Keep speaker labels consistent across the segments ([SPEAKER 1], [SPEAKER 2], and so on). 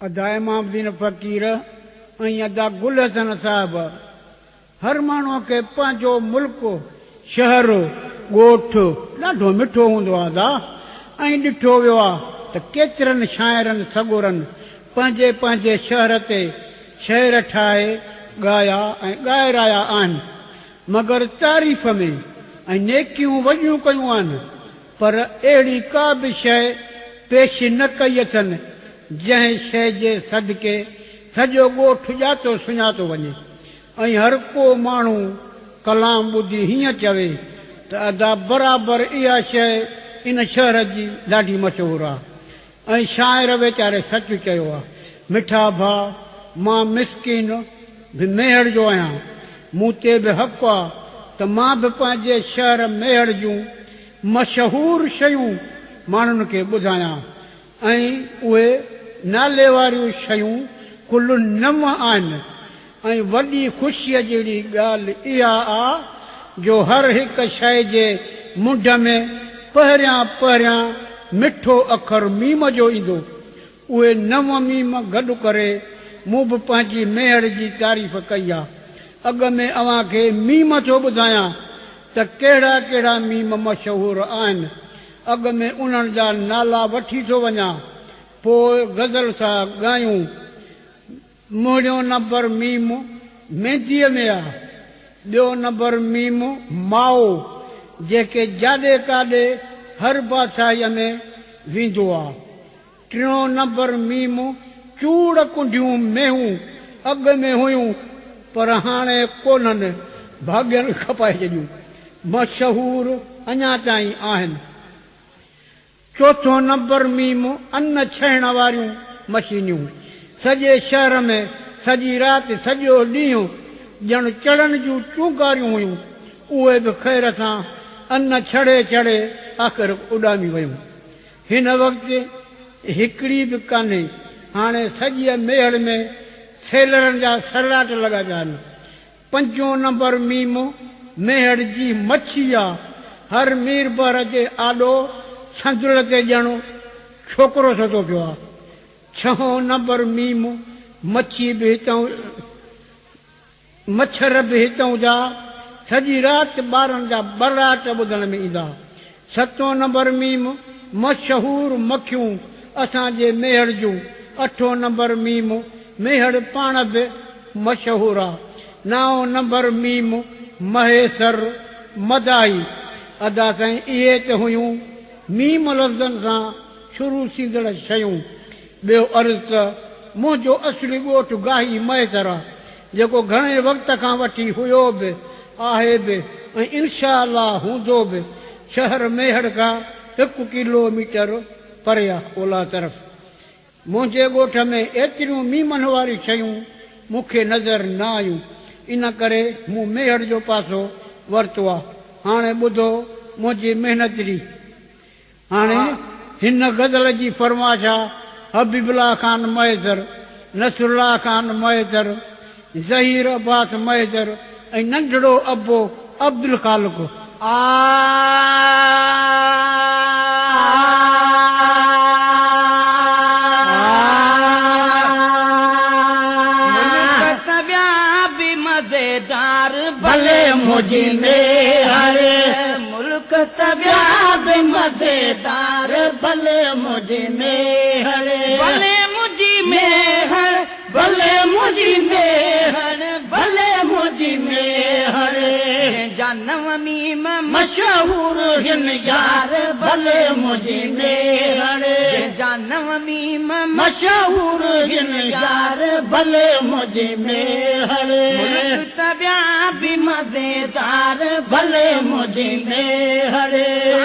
[SPEAKER 1] ادا امام الدين فقير ۽ ادا گل حسن صاحب هر ماڻهوء کي پنهنجو ملڪ، شهر، ڳوٺ ڏاڍو مٺو هوندو آ ادا ۽ ڏٺو ويو آ ته ڪيترن شاعرن سڳورن پنهنجي پنهنجي شهر تي شعر ٺاهي ڳايا ۽ ڳائرايا آهن مگر تعريف ۾ ۽ نيڪيون وڏيون ڪيون آهن پر اهڙي ڪا به شيء پيش نه ڪئي اٿن، جنهن شيء جي صدقي سڄو ڳوٺ ڄاتو سڃاتو وڃي ۽ هر ڪو ماڻهو ڪلام ٻڌي هيئن چوي ته ادا برابر اها شيء ان شهر جي ڏاڍي مشهور آ ۽ شاعر ويچاري سچ چيو آ. مٺا ڀاء مان مسڪين به ميهڙ جو آهيان، مون تي به حق آ ته مان به پنهنجي شهر ميهڙ جون مشهور شيون ماڻهن کي ٻڌايان ۽ اهي نالي واريون شيون ڪل نو آهن ۽ وڏي خوشيء جهڙي ڳالهه اها آ جو هر هڪ شيء جي منڍ ۾ پهريان پهريان مٺو اکر ميم جو ايندو. اهي نو ميم گڏ ڪري مون به پنهنجي ميهڙ جي تعريف ڪئي آ. اڳ ۾ اوهان کي ميم ٿو ٻڌايان ته ڪهڙا ڪهڙا ميم مشهور آهن. اڳ ۾ انهن جا نالا وٺي ٿو وڃان، پوء غزل ٿا ڳايون. مهڙيون نمبر ميم مينديء ۾ آ. ٻيو نمبر ميم مائو، جيڪي جاڏي ڪاڏي هر بادشاهيء ۾ ويندو آ. ٽيون نمبر ميم چوڙ ڪنڍيون مينهون اڳ ۾ هيون پر هاڻي ڪونهن، ڀاڳين کپائي ڇڏيون. مشهور اڃا تائين آهن. چوٿون نمبر ميم ان ڇهڻ واريون مشينيون سڄي شهر ۾ سڄي رات سڄو ڏينهن ڄڻ چڙن جون چونڪاريون هيون، اهي به خير سان ان ڇڙي ڇڙي آخر اڏامي ويون. هن وقت هڪڙي به ڪانهي. هاڻي سڄيء ميهڙ ۾ سيلرن جا سرڙاٽ لڳا پيا آهن. پنجون نمبر ميم ميهڙ جي مڇي آ. هر ميربحر جي آڏو صندل تي ڄڻ ڇوڪرو ستو پيو آ. ڇهون نمبر ميم مڇي به هتئون مڇر به هتئون جا سڄي رات ٻارن جا ٻرڙاٽ ٻڌڻ ۾ ايندا. ستون نمبر ميم مشهور مکيون اسان جي ميهڙ جون. اٺون نمبر ميم ميهڙ پاڻ به مشهور آ. نائون نمبر ميم مهيسر مداحي. ادا سائين اهي ته هيون ميم لفظن سان شروع ٿيندڙ شيون. ٻيو عرض ته منهنجو اصلي ڳوٺ گاهي مهيسر آ. جيڪو گهڻي وقت کان وٺي هيو به، آهي به ۽ انشاء الله هوندو به. شهر ميهڙ کان هڪ ڪلو ميٽر پري آ اولهه طرف. منهنجي ڳوٺ ۾ ايتريون ميمن واريون شيون مون کي نظر نه آيون، ان ڪري مون ميهڙ جو پاسو ورتو آ. هاڻي ٻڌو منهنجي محنتڙي. هاڻي هن غزل جي فرمائش آ حبيب الله خان مهيسر، نصرالله خان مهيسر، ظهير عباس مهيسر ۽ ننڍڙو ابو عبدالخالق.
[SPEAKER 2] ملڪ ته ٻيا به مزيدار
[SPEAKER 3] ڀلي منهنجي ميهر.
[SPEAKER 2] ملڪ ته ٻيا به مزيدار
[SPEAKER 3] ڀلي منهنجي ميهر.
[SPEAKER 2] ڀلي منهنجي ميهر،
[SPEAKER 3] ڀلي منهنجي ميهر، ڀلي منهنجي ميهر.
[SPEAKER 2] جنهن جا نو ميم
[SPEAKER 3] مشهور هن يار، ڀلي منهنجي ميهر.
[SPEAKER 2] جنهن جا نو ميم
[SPEAKER 3] مشهور هن يار، ڀلي منهنجي ميهر.
[SPEAKER 2] ملڪ ته ٻيا به مزيدار،
[SPEAKER 3] ڀلي منهنجي ميهر.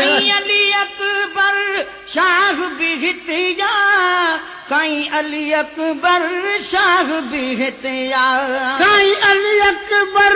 [SPEAKER 2] سائين علي اڪبر شاهه به هتي آ، سائين علي اڪبر شاهه به هتي آ.
[SPEAKER 1] سائين علي اڪبر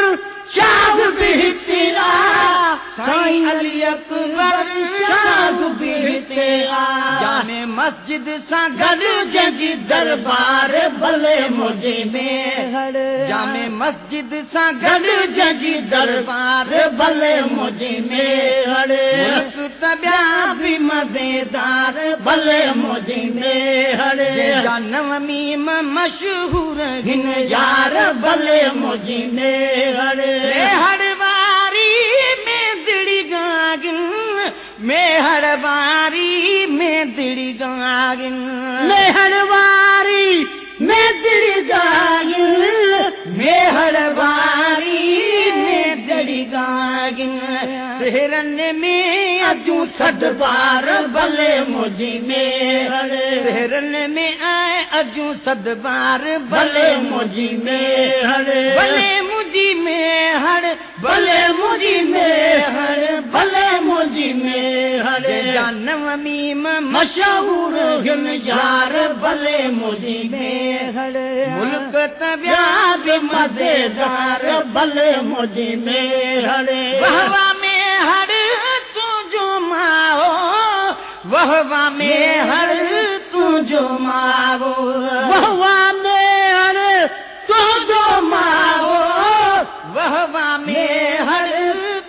[SPEAKER 3] شاهه به هتي آ،
[SPEAKER 2] سائين علي اڪبر
[SPEAKER 3] شاهه به هتي آ.
[SPEAKER 2] جامع مسجد سان
[SPEAKER 3] گڏ جنهن جي دربار، ڀلي منهنجي ميهڙ.
[SPEAKER 2] جامع مسجد سان
[SPEAKER 3] گڏ جنهن جي دربار، ڀلي منهنجي ميهڙ.
[SPEAKER 2] ملڪ ته. त ॿिया बि मज़ेदार
[SPEAKER 3] भले मुंहिंजी मेहर।
[SPEAKER 2] जंहिंजा नव मीम मशहूर हिन
[SPEAKER 3] यार भले मुंहिंजी मेहर।
[SPEAKER 2] मेहर वारी मेंदड़ी गागिन, मेहर वारी मेंदड़ी गागिन,
[SPEAKER 3] मेहर वारी मेंदड़ी गागिन,
[SPEAKER 2] मेहर वारी मेंदड़ी गागिन। सहरनि में अजूं सदबार
[SPEAKER 3] भले मुंहिंजी मेहर।
[SPEAKER 2] सहरनि में ऐं अजूं सदबार
[SPEAKER 3] भले मुंहिंजी मेहर।
[SPEAKER 2] भले मुंहिंजी मेहर,
[SPEAKER 3] भले मुंहिंजी मेहर, भले मुंहिंजी मेहर।
[SPEAKER 2] जंहिंजा नव मीम मशहूर
[SPEAKER 3] हिन यार भले मुंहिंजी मेहर।
[SPEAKER 2] मुल्क त ॿिया बि
[SPEAKER 3] मज़ेदार भले मुंहिंजी मेहर।
[SPEAKER 2] वहवा मेहर तुंहिंजो माओ, वहवा मेहर तुंहिंजो माओ,
[SPEAKER 3] वहवा मेहर तुंहिंजो माओ,
[SPEAKER 2] वहवा मेहर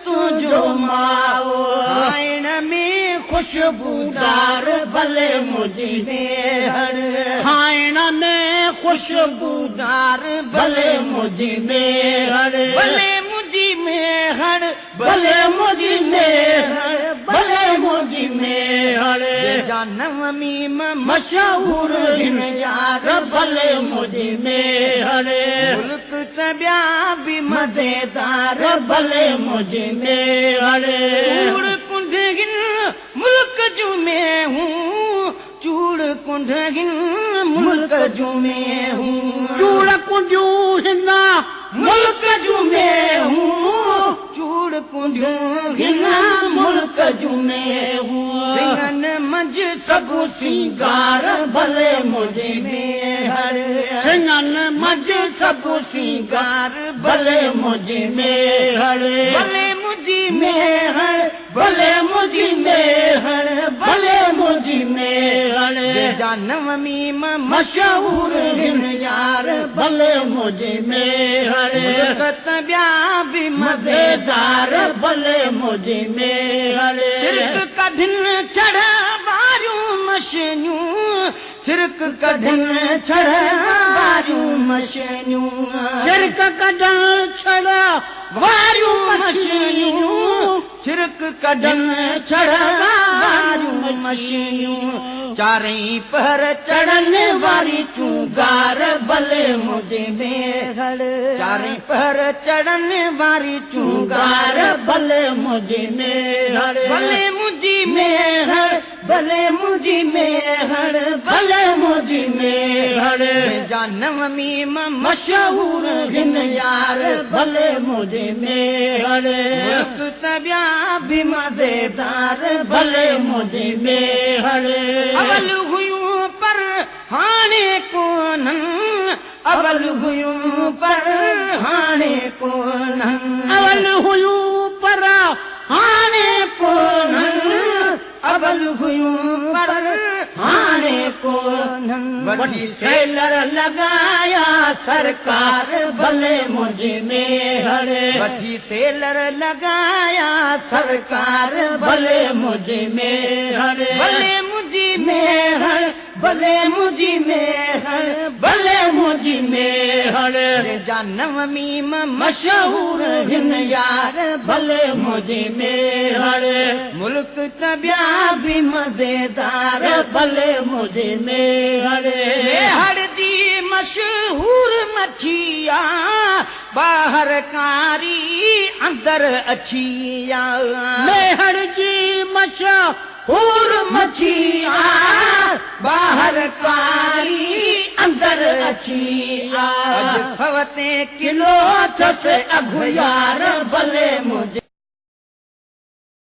[SPEAKER 2] तुंहिंजो माओ। खाइण में ख़ुशबूदार
[SPEAKER 3] भले मुंहिंजी मेहर।
[SPEAKER 1] खाइण में
[SPEAKER 2] ख़ुशबूदार
[SPEAKER 3] भले मुंहिंजी मेहर।
[SPEAKER 2] भले मुंहिंजी मेहर,
[SPEAKER 3] भले मुंहिंजी मेहर, भले मुंहिंजी मेहर।
[SPEAKER 2] जंहिंजा नव मीम मशहूर
[SPEAKER 3] हिन यार भले मुंहिंजी मेहर।
[SPEAKER 2] मुल्क त ॿिया बि मज़ेदार
[SPEAKER 3] भले मुंहिंजी मेहर।
[SPEAKER 2] चूड़ कुंड हिन मुल्क जूं मेहूं, चूड़ कुंड हिन मुल्क जूं मेहूं,
[SPEAKER 1] चूड़ कुंडियूं हिन
[SPEAKER 2] मुल्क जूं मेहूं, चूड़ कुंडियूं हिन
[SPEAKER 3] मुल्क जूं मेहूं।
[SPEAKER 2] सिंगनि मंझ सभु
[SPEAKER 3] सिंगार भले मुंहिंजी मेहर।
[SPEAKER 1] सिंगनि
[SPEAKER 2] मंझ सभु सिंगार
[SPEAKER 3] भले मुंहिंजी मेहर।
[SPEAKER 2] भले मुंहिंजी मेहर,
[SPEAKER 3] भले मुंहिंजी मेहर, भले मुंहिंजी मेहर।
[SPEAKER 2] जंहिंजा नव मीम मशहूर हिन यार
[SPEAKER 3] भले मुंहिंजी मेहर।
[SPEAKER 2] मुल्क त ॿिया बि मज़ेदार
[SPEAKER 3] भले मुंहिंजी मेहर।
[SPEAKER 2] छिरक कढनि छड़ वारियूं मशीनियूं, छिरक कढनि छड़ वारियूं मशीनियूं,
[SPEAKER 1] छिरक कढनि छड़
[SPEAKER 2] वारियूं मशीनियूं, छिरक कढनि छड़ वारियूं मशीनियूं। चारई पहर चढ़नि वारी चूंगार भले मुंहिंजी मेहर। चारई पहर चढ़नि वारी चूंगार
[SPEAKER 3] भले मुंहिंजी मेहर।
[SPEAKER 2] भले मुंहिंजी मेहर, भले मुंहिंजी मेहर,
[SPEAKER 3] भले मुंहिंजी मेहर।
[SPEAKER 2] जंहिंजा नव मीम मशहूर हिन यार
[SPEAKER 3] भले मुंहिंजी मेहर।
[SPEAKER 2] मुल्क त ॿिया बि मज़ेदार
[SPEAKER 3] भले मुंहिंजी मेहर।
[SPEAKER 2] अवल हुयूं पर हाणे कोन्हनि, अवल हुयूं पर हाणे कोन्हनि,
[SPEAKER 1] अवल हुयूं पर हाणे
[SPEAKER 2] कोन्हनि, अवल हुयूं पर हाणे कोन्हनि। वठी सेलर लॻाया सरकार
[SPEAKER 3] भले मुंहिंजी मेहर।
[SPEAKER 2] वठी सेलर लॻाया सरकार
[SPEAKER 3] भले मुंहिंजी मेहर।
[SPEAKER 2] भले मुंहिंजी मेहर, भले मुंहिंजी मेहर,
[SPEAKER 3] भले मुंहिंजी मेहर।
[SPEAKER 2] जंहिंजा नव मीम मशहूर हिन यार
[SPEAKER 3] भले मुंहिंजी मेहर।
[SPEAKER 2] मुल्क त ॿिया बि मज़ेदार
[SPEAKER 3] भले मुंहिंजी मेहर।
[SPEAKER 2] मेहर जी मशहूर मछिया, ॿाहिरि कारी अंदरि अछिया।
[SPEAKER 1] मेहर जी मशहूर
[SPEAKER 2] मछिया, ॿाहिरि कारी अंदरि अछिया। अॼु सव ते किलो अथसि अघु यार भले मुंहिंजे।